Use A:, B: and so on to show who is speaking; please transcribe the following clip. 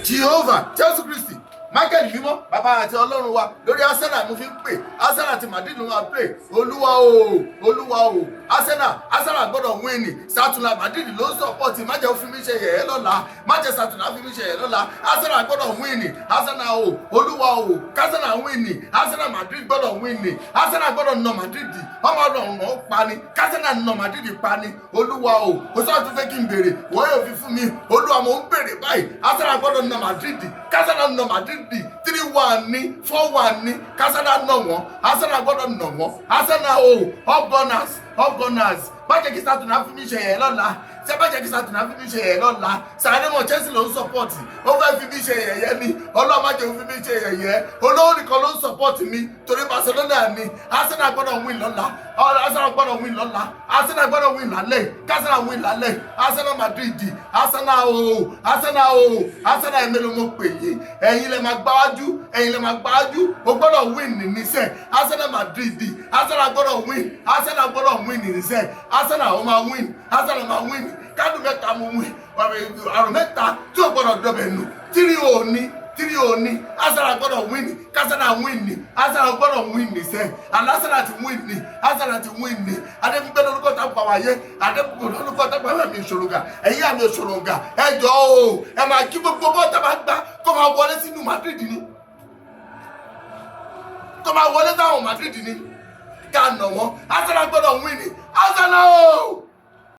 A: Jehovah, Jésù Kristi, Michael mímọ́, bàbá àti Ọlọ́run wa, lórí Arsenal mo fi ń pè. Arsenal àti Madrid ló máa play. Olúwa o, Olúwa o, Arsenal, Arsenal gbọ́dọ̀ win ní Sátúnà. Madrid ló ń support. Má jẹ́ ó fi mí ṣe yẹ̀yẹ́ lọ́la, má jẹ́ Sátúnà fi mí ṣe yẹ̀yẹ́ lọ́la. Arsenal gbọ́dọ̀ win ní Arsenal o. Olúwa o, k'Arsenal win ní. Arsenal, Madrid gbọ́dọ̀ win ní. Arsenal gbọ́dọ̀ nà Madrid, ọmọ ọlọ́run náà pa ni. K'Arsenal nà Madrid pa ni. Olúwa o, kò sọ́ọ́ tún fẹ́ kí n béèrè, wọ́n yóò fi fún mi. Olúwa, mo ń béèrè báyìí. Arsenal gbọ́dọ̀ nà Madrid, k'Arsenal nà Madrid 3-1 ní, 4-1 ní. K'Arsenal nà wọ́n, Arsenal gbọ́dọ̀ nà wọ́n. Arsenal o, up Gunners, up Gunners. Má jẹ́ kí Sátúnà fi mí ṣe yẹ̀yẹ́ lọ́la. Ṣé má jẹ́ kí Sátúnà fi mí ṣe yẹ̀yẹ́ lọ́la? Sàdémọ̀, Chelsea ló ń support, ó fẹ́ fi mí ṣe yẹ̀yẹ́ ni. Ọlọ́run, má jẹ́ ó fi mí ṣe yẹ̀yẹ́. Olówó nìkan ló ń support mi torí Barcelona ni. Arsenal gbọ́dọ̀ win lọ́la, Arsenal gbọ́dọ̀ win lọ́la, Arsenal gbọ́dọ̀ win lálẹ́, k'Arsenal win lálẹ́. Arsenal, Madrid, Arsenal o, Arsenal o, Arsenal. Ẹ̀mí ló mọ̀ pè yín, ẹ̀yin lè máa gbáwájú, ẹ̀yin lè máa gbáwájú. O gbọ́dọ̀ win níṣẹ́. Arsenal, Madrid, Arsenal gbọ́dọ̀ win, Arsenal gbọ́dọ̀ win níṣẹ́. Arsenal ó máa win, Arsenal máa win. Kádùn mẹ́ta mo win, àrùn mẹ́ta tí o gbọ́dọ̀ dọ̀bẹ̀ nù. Tírí ò ní, tírí ò ní. Arsenal gbọ́dọ̀ win, k'Arsenal win ní. Arsenal gbọ́dọ̀ win níṣẹ́, and Arsenal ti win ní, Arsenal ti win ní. Adébígbẹ́ lórúkọ tá a pa wáyé, Adébígbẹ́ lórúkọ tá a pa wáyé. Mi ìṣòro ẹ̀yìn àmì ìṣòro ga. Ẹ jọ o, ẹ máa kí gbogbo bọ́ọ̀ tá a bá gbá kó máa wọlé sínú Madrid ni, kó máa wọlé sáwọn Madrid ni, ká nà wọ́n. Arsenal gbọ́dọ̀ win ní, Arsenal o.